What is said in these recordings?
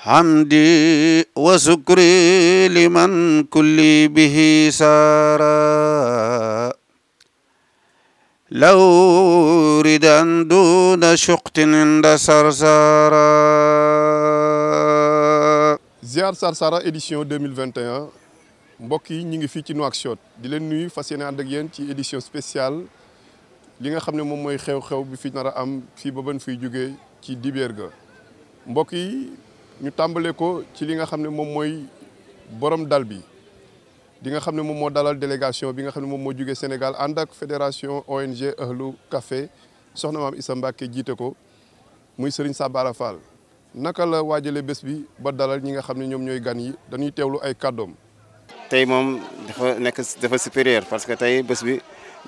حمدي وشكري لمن كل به سارا لو ردا دون شقط عند سرسارا. Ziar Sarsara édition 2021 mbokk yi ñu ngi fii ci Nouakchott di leen nuyu fas yéene ànd ak yéen ci édition spéciale li nga xam ne moom mooy xew-xew bi fi nar a am fii ba ban fiy jógee ci dibeer ga mbokk yi ñu tàmbale ko ci li nga xam ne moom mooy borom dal bi di nga xam ne moom moo dalal délégation bi nga xam ne moom moo jógee Sénégal ànd ak fédération ONG Ahlu Café soxna maam Issa Mbacké jiite ko muy Serigne Sabara Fall. naka la waajale bés bi ba dalal ñi nga xam ne ñoom ñooy gan yi dañuy teewlu ay kàddoom. tey moom dafa supérieur parce que tey bés bi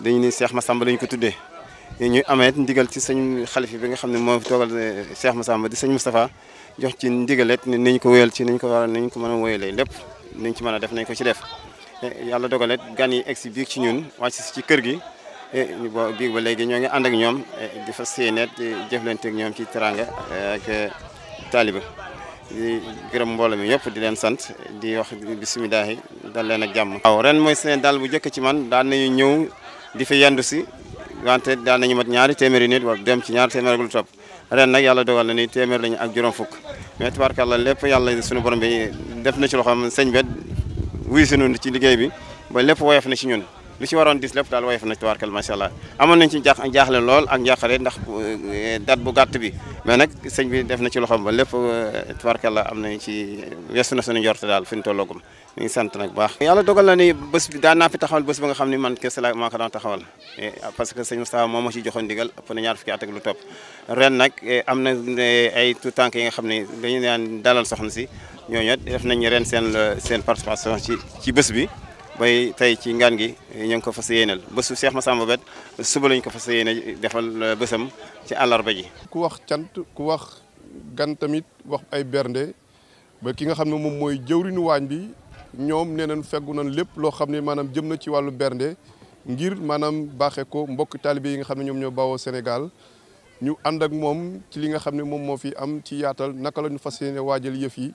dañu ni Cheikh Massamba lañu ko tuddee ñu amee ndigal ci sëñ xalifi bi nga xam ne moo fi toogal Cheikh Massamba di sëñ Moustapha jox ci ndigalet nañ ko wéyal ci nañ ko mën a wéyalee lépp nañ ci mën a def nañ ko ci def yàlla dogalet gan yi egg si biig ci ñun wàcc ci kër gi biig ba léegi ñoo ngi ànd ak ñoom di fas yéene jëflante ak ñoom ci teranga ak taaliba di gërëm mbooloo mi yëpp di leen sant di wax bisimilahi dal leen ak jàmm. waaw ren mooy seen daal bu njëkk ci man daan nañu ñëw di fi yendu si wante daan nañu mat ñaari téeméeri nit wala dem ci ñaari téeméer ak lu topp ren nag yàlla dogal na ni téeméer lañu ak juróom fukk mais tubaarkàlla lépp yàlla suñu borom bi def na ci loxoom sëñ bet wuy si ñun ci liggéey bi ba lépp woyof na ci ñun lu ci waroon dis lépp daal woyof na tubaarkàlla macha allah amoon nañ ci jaaxle lool ak njaaxare ndax date bu gàtt bi mais nag sëñ bi def na ci loxoom ba lépp tubaarkàlla am nañ ci weesu na suñu njort daal fi ñu tolloogum ñu ngi sant nag baax yàlla dogal na ni bés bi daan naa fi taxawal bés ba nga xam ni man kese la maa ko daan taxawal parce que sëñ Moustapha moom moo ci joxoon ndigal ëpp na ñaar fukki at ak lu topp ren nag am na ay tout tànk yi nga xam ne dañu daan dalal soxna si ñooñu def nañ ren seen participation ci bés bi bay tey ci ngaan gi ñu ngi ko fas yéenal bésu Cheikh Massamba bet suba lañ ko fas yéene defal bésam ci àllarba ji. ku wax cant ku wax gan tamit wax ay bernde ba ki nga xam ne moom mooy jëwriñu waañ bi ñoom nee nañ feggu nañ lépp loo xam ne maanaam jëm na ci wàllu bernde ngir maanaam baaxee ko mbokk taalibe yi nga xam ne ñoom ñoo bawoo Sénégal ñu ànd ak moom ci li nga xam ne moom moo fi am ci yaatal naka la ñu fas yéene waajal yëf yi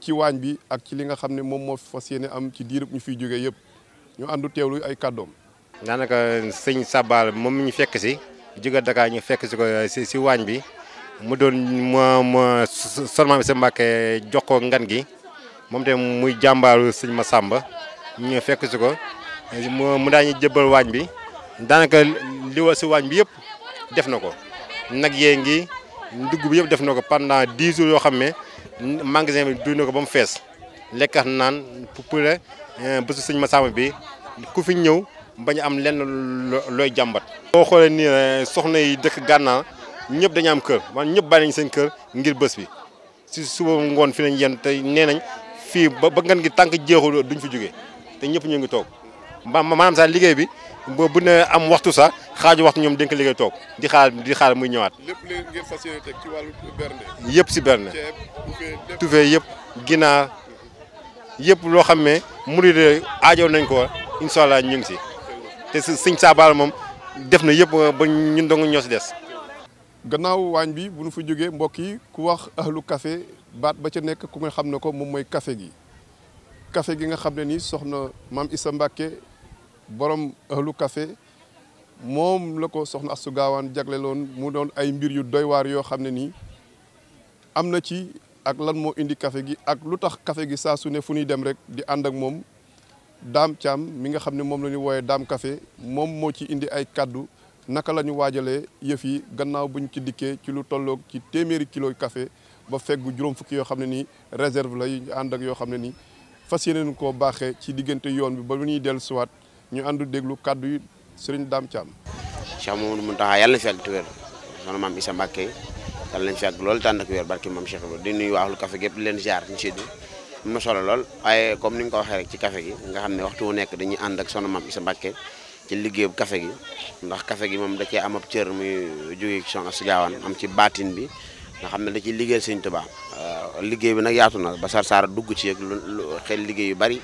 ci waañ bi ak ci li nga xam ne moom moo fas yéene am ci diirub ñu fiy jógee yëpp ñu àndu teewlu ay kàddoom. daanaka sëñ Sabal moom mi ñu fekk si jóge Dakar ñu fekk si ko si waañ bi mu doon ma seulement Issa Mbacké jox ko ngan gi moom te muy jàmbaaru sëñ Massamba ñu fekk si ko mu daañu jëbbal waañ bi daanaka li wa si waañ bi yëpp def na ko nag yee ngi dugub bi yëpp def na ko pendant 10 jours yoo xam ne magasin bi duy na ko ba mu fees lekkax naan pour bésu sëñ Massamba bi ku fi ñëw bañ am lenn looy jàmbat. boo xoolee nii soxna yi dëkk Gànnaar ñëpp dañu am kër man ñëpp bàyyi nañ seen kër ngir bés bi si suba ngoon fi lañ yenn te nee nañ fii ba ngan gi tànk jeexul duñ fi jógee te ñëpp ñu ngi toog maanaam sax liggéey bi bu ne am waxtu sax xaaju waxtu ñoom dañ ko liggéey toog di xaar muy ñëwaat. lépp leen ngeen fas yéene teg ci wàllu bernde. yëpp si bernde. tufe yëpp ginaar yëpp loo xam ne murid aajoon nañ ko incha allah ñu ngi si te sëñ Sabal moom def na yëpp ba ñun dong ñoo si des. gannaaw waañ bi bu nu fa jógee mbokk yi ku wax Ahlu Café baat ba ca nekk ku nga xam ne ko moom mooy café gi café gi nga xam ne ni soxna maam Issa Mbacké borom Ahlu Café moom la ko soxna Astou Gawane jagleloon mu doon ay mbir yu doy waar yoo xam ne nii am na ci ak lan moo indi café gi ak lu tax café gi saa su ne fu ñuy dem rek di ànd ak moom Dame Thiam mi nga xam ne moom la ñu wooyee Dame Café moom moo ci indi ay kaddu naka la ñu waajalee yëf yi gannaaw bu ñu ci dikkee ci lu tolloog ci téeméeri kilo café ba feggu juróom fukki yoo xam ne nii réserve la yu ànd ak yoo xam ne nii fas yéeneen koo baaxee ci diggante yoon bi ba lu ñuy dellu siwaat ñu àndu déglu kaddu yi Serigne Dame Thiam. Cheikh Mamadou Mountakha yàlla na fi ak wér soxna maam Issa Mbacké yàlla nañ fi ak loolu tànn ak wér barki maam Cheikh Ibrahima di nuyu waa Ahlu Café gépp leen ziar ñu seddu am na solo lool waaye comme ni nga ko waxee rek ci café gi nga xam ne waxtu wu nekk dañuy ànd ak soxna maam Issa Mbacké ci liggéeyu café gi ndax café gi moom da cee am ab cër muy jógee ci soxna Astou Gawane am ci baatin bi nga xam ne da ciy liggéeyal Sëñ Tuubaa liggéey bi nag yaatu na ba Sarsara dugg ci ak lu xel liggéey yu bari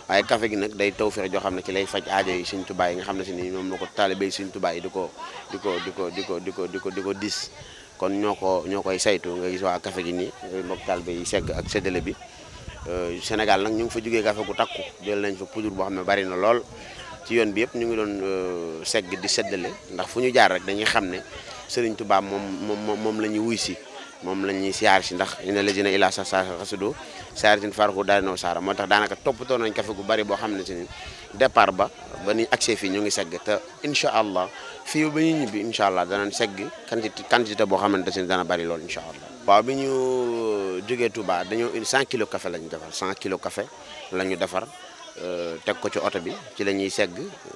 waaye café gi nag day tawfeex joo xam ne ci lay faj aajo yi Sëñ Tuubaa yi nga xam ne si ni moom la ko taalibe Sëñ Tuubaa yi di ko dis kon ñoo koy saytu nga gis waa café gi nii mbokk taalibe yi segg ak séddale bi Sénégal nag ñu ngi fa jógee café gu takku jël nañ fa poudre boo xam ne bari na lool ci yoon bi yëpp ñu ngi doon segg di séddale ndax fu ñu jaar rek dañuy xam ne Serigne Touba moom la ñuy wuy si moom la ñuy siyaar si ndax ina lazina ila sa xasudo saaratin farxu daal noo saara moo tax daanaka toppatoo nañ café gu bari boo xam ne si départ ba ni accès fii ñu ngi segg te incha allah fii ba ñu ñibbi incha allah danañ segg quantité boo xamante ne dana bari lool incha allah. waaw bi ñu jógee Touba dañoo indi 100 kilos café la ñu defar 100 kilos café la ñu defar teg ko ci oto bi ci la ñuy segg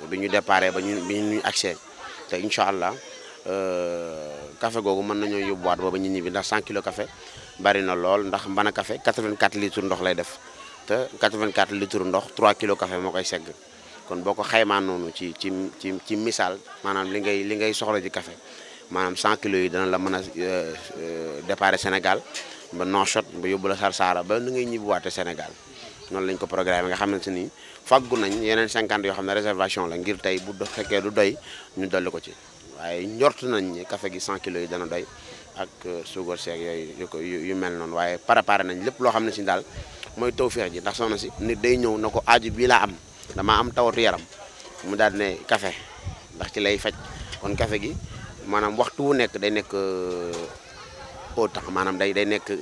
bi ñu déparé ba ñu accès te incha allah café googu mën nañoo yóbbuwaat booba ñu ñibbi ndax 100 kilos café bari na lool ndax mbana café 84 litres ndox lay def te 84 litres ndox 3 kilos café moo koy segg. kon boo ko xaymaa noonu ci misaal maanaam li ngay soxla ci café maanaam 100 kilos yi dana la mën a départ Sénégal ba Nouakchott ba yóbbu la Sarsara ba ni ngay ñibbiwaate Sénégal noonu lañ ko programme nga xamante ni faggu nañ yeneen 50 yoo xam ne réservation la ngir tey bu fekkee du doy ñu dolli ko ci waaye njort nañ ne café gi 100 kilos yi dana doy ak suukar seeg yooyu yu mel noonu waaye préparé nañ lépp loo xam ne si daal mooy tawfeex ji ndax soxna si nit day ñëw na ko aaju bii laa am damaa am tawatu yaram mu daal ne café ndax ci lay faj kon café gi maanaam waxtu wu nekk day nekk au temps maanaam day nekk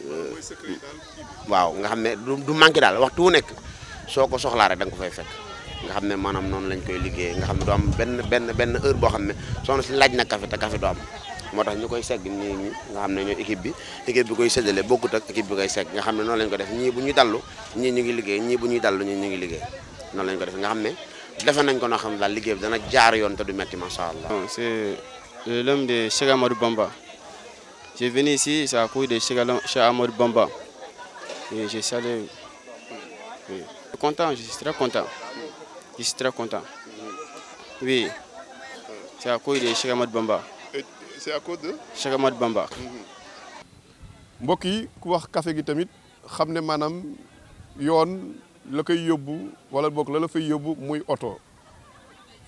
waaw nga xam ne du manqué daal waxtu wu nekk soo ko soxlaa rek da nga ko fay fekk nga xam ne maanaam noonu lañ koy liggéeyee nga xam ne du am benn heure boo xam ne soxna si laaj na café te café du am moo tax ñu koy segg ñi nga xam ne ñoo équipe bi koy séddale bokkut ak équipe bi koy segg nga xam ne noonu lañ ko def ñii bu ñuy dallu ñii ñu ngi liggéey ñii bu ñuy dallu ñii ñu ngi liggéey noonu lañ ko def nga xam ne defe nañ ko noo xam ne daal liggéey bi dana jaar yoon te du metti macha allah. C'est l'homme de Cheikh Amadou Bamba. J'ai venu ici, c'est à cause de Cheikh Amadou Bamba. Et je salue. Oui. Je suis content, je suis très content. Je suis très content. Oui, c'est à cause de Cheikh Amadou Bamba. C'est à cause de Cheikh Amadou Bamba. mbokk yi ku wax café gi tamit xam ne maanaam yoon la koy yóbbu wala boog la fay yóbbu muy oto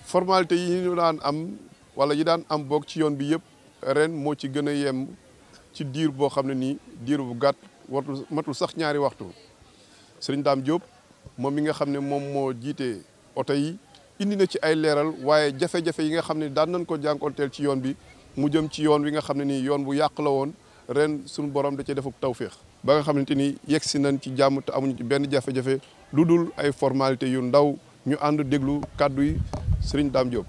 formalité yi ñu daan am wala yi daan am boog ci yoon bi yëpp ren moo ci gën a yem ci diir boo xam ne nii diir bu gàtt matul sax ñaari waxtu Serigne Dame Diop moom mi nga xam ne moom moo jiite oto yi indi na ci ay leeral waaye jafe-jafe yi nga xam ne daan nañ ko jànkoonteel ci yoon bi mu jëm ci yoon wi nga xam ne nii yoon bu yàq la woon ren suñu borom da cee defuk tawféex ba nga xamante ni yegg si nañ ci jàmm te amuñu ci benn jafe-jafe lu dul ay formalité yu ndaw ñu ànd déglu kàddu yi Serigne Dame Diop.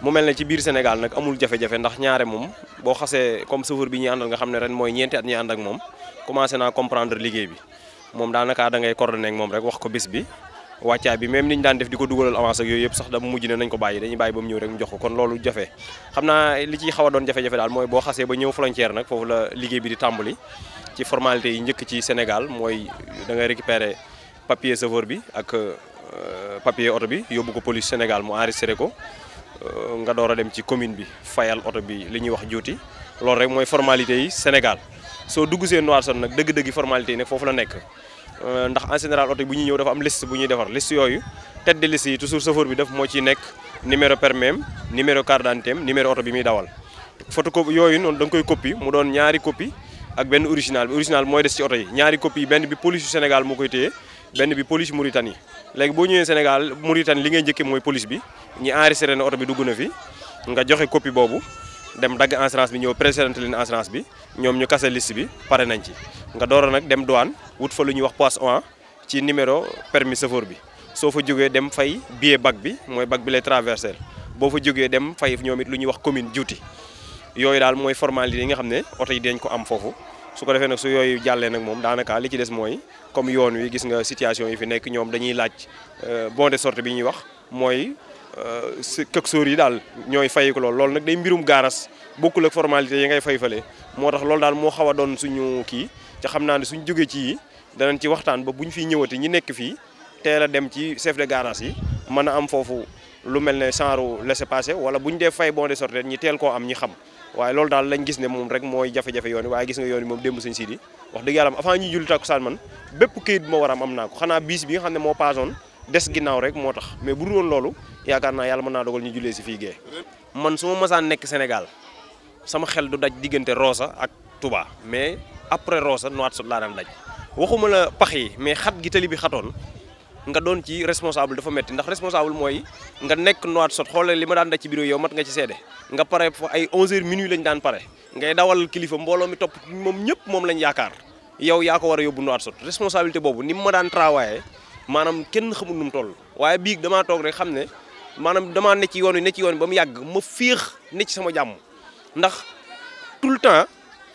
mu mel ne ci biir Sénégal nag amul jafe-jafe ndax ñaare moom boo xasee comme chauffeur bi ñuy àndal nga xam ne ren mooy ñeenti at ñuy ànd ak moom commencé naa comprendre liggéey bi moom daanaka da ngay coordonné ak moom rek wax ko bis bi wàccaay bi même ni ñu daan def di ko dugalal avance ak yooyu yëpp sax dama mujj ne nañ ko bàyyi dañuy bàyyi ba mu ñëw rek mu jox ko kon loolu jafe xam naa li ciy xaw a doon jafe-jafe daal mooy boo xasee ba ñëw frontière nag foofu la liggéey bi di tàmbali ci formalité yi njëkk ci Sénégal mooy da ngay récupérer papier chauffeur bi ak papier oto bi yóbbu ko police Sénégal mu enregistré ko nga door a dem ci commune bi fayal oto bi li ñuy wax juuti loolu rek mooy formalité yi Sénégal soo dugg see Nouakchott nag dëgg-dëgg formalité yi nag foofu la nekk ndax en général oto bu ñuy ñëw dafa am liste bu ñuy defar liste yooyu tête de liste yi toujours chauffeur bi def moo ciy nekk numéro permis am numéro carte d'identité am numéro oto bi muy dawal photocopie yooyu noonu da nga koy copie mu doon ñaari copie ak benn original bi original mooy des ci oto yi ñaari copie benn bi police yu Sénégal moo koy téye benn bi police Mauritanie léegi boo ñëwee Sénégal Mauritanie li ngay njëkkee mooy police bi ñi enregistré na oto bi dugg na fi nga joxe copie boobu dem dagg assurance bi ñëw présenté leen assurance bi ñoom ñu kase liste bi pare nañ ci nga door a nag dem douane wut fa lu ñuy wax poids oan ci numéro permis chauffeur bi soo fa jógee dem fay billet bac bi mooy bac bi lay traversé boo fa jógee dem fay ñoom it lu ñuy wax commune juuti yooyu daal mooy formalité yi nga xam ne oto yi dañ ko am foofu su ko defee nag su yooyu jàllee nag moom daanaka li ci des mooy comme yoon wi gis nga situation yi fi nekk ñoom dañuy laaj bon de sortie bi ñuy wax mooy këksóor yi daal ñooy fay ko loolu nag day mbirum gaaras bokkul ak formalité yi ngay fay fale moo tax loolu daal moo xaw a doon suñu kii te xam naa ne suñ jógee ci yi danañ ci waxtaan ba buñ fiy ñëwati ñi nekk fii teel a dem ci chef de garage yi mën a am foofu lu mel ne genre laissez-passer wala buñ dee fay bon de sortie ñi teel koo am ñi xam waaye loolu daal lañ gis ne moom rek mooy jafe-jafe yoon yi waaye gis nga yoon yi moom démb sañ siidi wax dëgg yàlla avant ñuy julli takkusaan man bépp këyit bu ma war am naa ko xanaa bis bi nga xam ne moo paasoon des ginnaaw rek moo tax mais bu dul woon loolu yaakaar naa yàlla mën naa dogal ñu jullee si fii gee man su ma masaan nekk Sénégal sama xel du daj diggante Rosso ak Touba mais après Rosso Nouakchott laa daan daj waxuma la pax yi mais xat gi tali bi xatoon nga doon ci responsable dafa metti ndax responsable mooy nga nekk Nouakchott xoolal li ma daan daj ci bureau yow mat nga ci seede nga pare fa ay 11h minuit lañ daan pare ngay dawal kilifa mbooloo mi topp moom ñëpp moom lañ yaakaar yow yaa ko war a yóbbu Nouakchott responsabilité boobu ni mu ma daan travaillé maanaam kenn xamul nu mu toll waaye biig damaa toog rek xam ne maanaam damaa ne ci yoon wi ba mu yàgg ma féex ne ci sama jàmm ndax tout le temps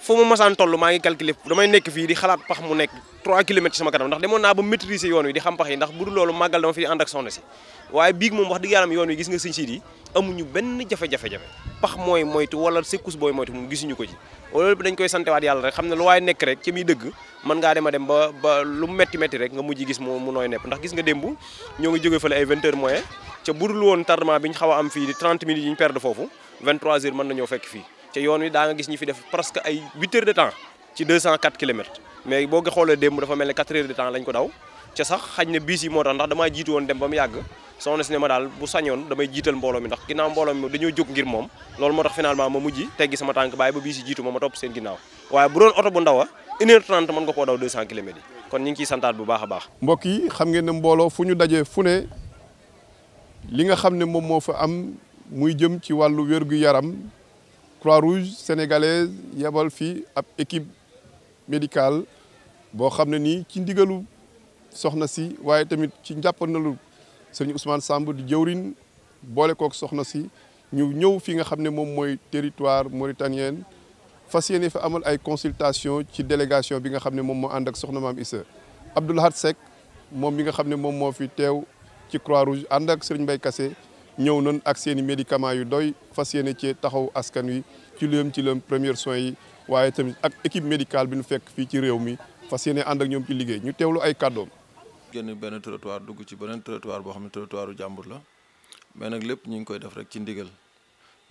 foo ma masaan toll maa ngi calculer damay nekk fii di xalaat pax mu nekk 3 kilomètres sama kanam ndax demoon naa ba maîtriser yoon wi di xam pax yi ndax bu dul loolu màggal dama fi ànd ak soxna si waaye biig moom wax dëgg yàlla yoon wi gis nga sëñ siit yi amuñu benn jafe-jafe pax mooy moytu wala sekkus booy moytu moom gisuñu ko ci loolu dañ koy santewaat yàlla rek xam ne lu waaye nekk rek ci muy dëgg mën ngaa dem ba lu metti rek nga mujj gis mu nooy nepp ndax gis nga démb ñoo ngi jóge fële ay 20h moins ca budul woon tardement bi ñu xaw a am fii di 30 minutes yi ñu perdre foofu 23h mën na ñoo fekk fii ca yoon wi daa nga gis ñi fi def presque ay 8 heures de temps ci 204 kilomètres mais boo nga xoolee démb dafa mel ne 4 heures de temps lañ ko daw ca sax xañ na biis yi moo tax ndax damaa jiitu woon dem ba mu yàgg soxna si ne ma daal bu sañoon damay jiital mbooloo mi ndax ginnaaw mbooloo mi dañoo jóg ngir moom loolu moo tax finalement ma mujj teggi sama tànk bàyyi ba biis yi jiitu ma topp seen ginnaaw waaye bu doon oto bu ndaw a 1h30 mën nga koo daw 200 kilomètres yi kon ñu ngi ciy santaat bu baax a baax mbokk yi xam ngeen ne mbooloo fu ñu dajee fu ne li nga xam ne moom moo fa am muy jëm ci wàllu wér-gu-yaram Croix-Rouge sénégalaise yebal fii ab équipe médicale boo xam ne nii ci ndigalu soxna si waaye tamit ci njàppandalu sëriñ Ousmane Samb di jëwrin boole kook soxna si ñu ñëw fi nga xam ne moom mooy territoire mauritanien fas yéene fa amal ay consultation ci délégation bi nga xam ne moom moo ànd ak soxna maam Issa Abdou Lahad Seck moom mi nga xam ne moom moo fi teew ci Croix-Rouge ànd ak sëriñ Mbaye Kassé ñëw nañ ak seen i médicaments yu doy fas yéene ci taxaw askan wi ci lëm premiers soins yi waaye tamit ak équipe médicale bi ñu fekk fii ci réew mi fas yéene ànd ak ñoom ci liggéey ñu teewlu ay kàddoom. génn benn trottoir dugg ci beneen trottoir boo xam ne trottoiru jàmbur la mais nag lépp ñu ngi koy def rek ci ndigal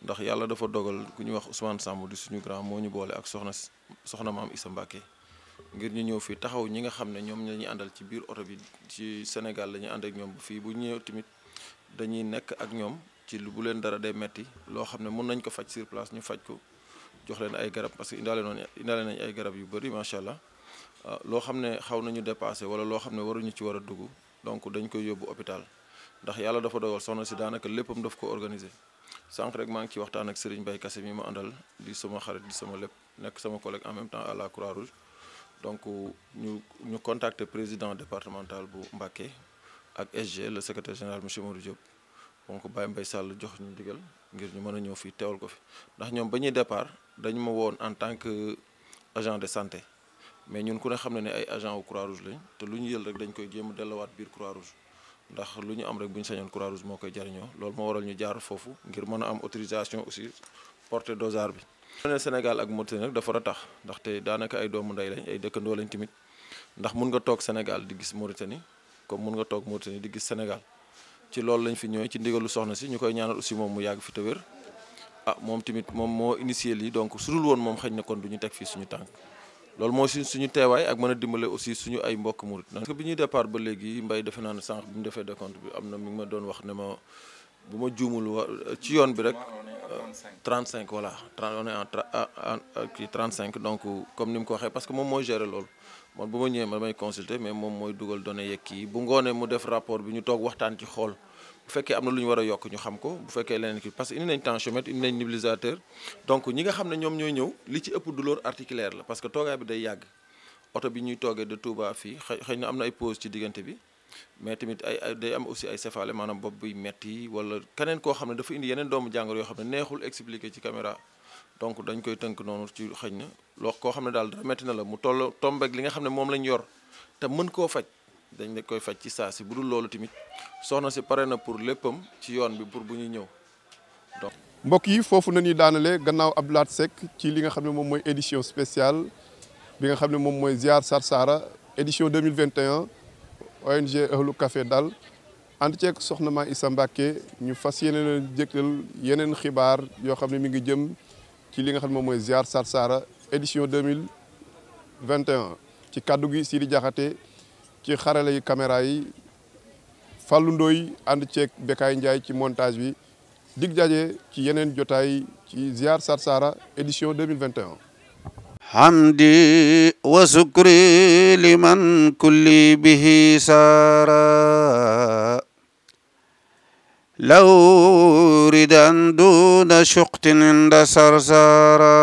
ndax yàlla dafa dogal ku ñuy wax Ousmane Samb di suñu grand moo ñu boole ak soxna maam Issa Mbacké ngir ñu ñëw fii taxaw ñi nga xam ne ñoom la ñuy àndal ci biir oto bi ci Sénégal la ñuy ànd ak ñoom bu fii bu ñëw tamit dañuy nekk ak ñoom ci bu leen dara day metti loo xam ne mën nañ ko faj sur place ñu faj ko jox leen ay garab parce que indaale nañ ay garab yu bëri macha allah loo xam ne xaw nañu dépassé wala loo xam ne waruñu ci war a dugg donc dañ koy yóbbu hôpital ndax yàlla dafa dogal soxna si daanaka léppam daf ko organiser sànq rek maa ngi ci waxtaan ak Serigne Mbaye Kassé mi ma àndal di sama xarit di sama lépp nekk sama collègue en même temps à la Croix-Rouge donc ñu contacter président départemental bu Mbacké ak SG le secrétaire général monsieur Modou Diop donc Baye Mbaye Sall jox ñu digal ngir ñu mën a ñëw fii teewal ko fi ndax ñoom ba ñuy départ dañu ma woon en tant que agent de santé mais ñun ku ne xam ne ne ay agent wu Croix-Rouge lañ te lu ñu jël rek dañ koy jéem a delluwaat biir Croix-Rouge ndax lu ñu am rek bu ñu sañoon Croix-Rouge moo koy jariñoo loolu moo waral ñu jaar foofu ngir mën a am autorisation aussi portée dosage bi. ne Sénégal ak Mauritanie nag dafa ratax ndaxte daanaka ay doomu ndey lañ ay dëkkandoo lañ tamit ndax mun nga toog Sénégal di gis Mauritanie comme mun nga toog Mauritanie di gis Sénégal ci loolu lañ fi ñëwee ci ndigalu soxna si ñu koy ñaanal aussi moom mu yàgg fi te wér moom tamit moom moo initié lii donc su dul woon moom xëy na kon du ñu teg fii suñu tànk loolu moo suñu teewaay ak mën a dimbale aussi suñu ay mbokk murit parce que bi ñuy départ ba léegi Mbaye defe naa ne sànq bi mu defee décompte bi am na mi ngi ma doon wax ne ma bu ma juumul ci yoon bi rek 35 voilà on est en kii 35 donc comme ni mu ko waxee parce que moom mooy gérer loolu man bu ma ñëwee ma may consulter mais moom mooy dugal données yeeg kii bu ngoonee mu def rapport bi ñu toog waxtaan ci xool bu fekkee am na lu ñu war a yokk ñu xam ko bu fekkee leneen kii parce que indi nañ tensiomètre indi nañ nébulisateur donc ñi nga xam ne ñoom ñooy ñëw li ci ëpp douleur articulaire la parce que toogaay bi day yàgg oto bi ñuy toogee de Touba fii xëy na am na ay pause ci diggante bi mais tamit ay day am aussi ay céphalée maanaam bopp buy metti wala keneen koo xam ne dafa indi yeneen doomu jàngoro yoo xam ne neexul expliquer ci caméra donc dañ koy tënk noonu ci xëy na loo koo xam ne daal dara metti na la mu tombeeg li nga xam ne moom lañ yor te mën koo faj dañ koy faj ci saa si bu dul loolu tamit soxna si pare na pour léppam ci yoon bi pour bu ñuy ñëw donc. mbokk yi foofu na ñuy daanale gannaaw Abdou Lahad Seck ci li nga xam ne moom mooy édition spéciale bi nga xam ne moom mooy ziar Sarsara édition 2021 ONG Euhlou Café Dal ànd ceeg soxna Maam Issa Mbacké ñu fas yeneen jëkkal yeneen xibaar yoo xam ne mi ngi jëm ci li nga xam ne moom mooy ziar Sarsara édition 2021 ci kaddu gi Sidi Diakhaté ci xarale yi caméra yi Fallou Ndoye ànd ceeg Bekaay Ndiaye ci montage bi dig daje ci yeneen jotaay ci ziar Sarsara édition 2021. hamdi wa sukri liman kulli bihi sara law ridan duna shuqtin inda sarsara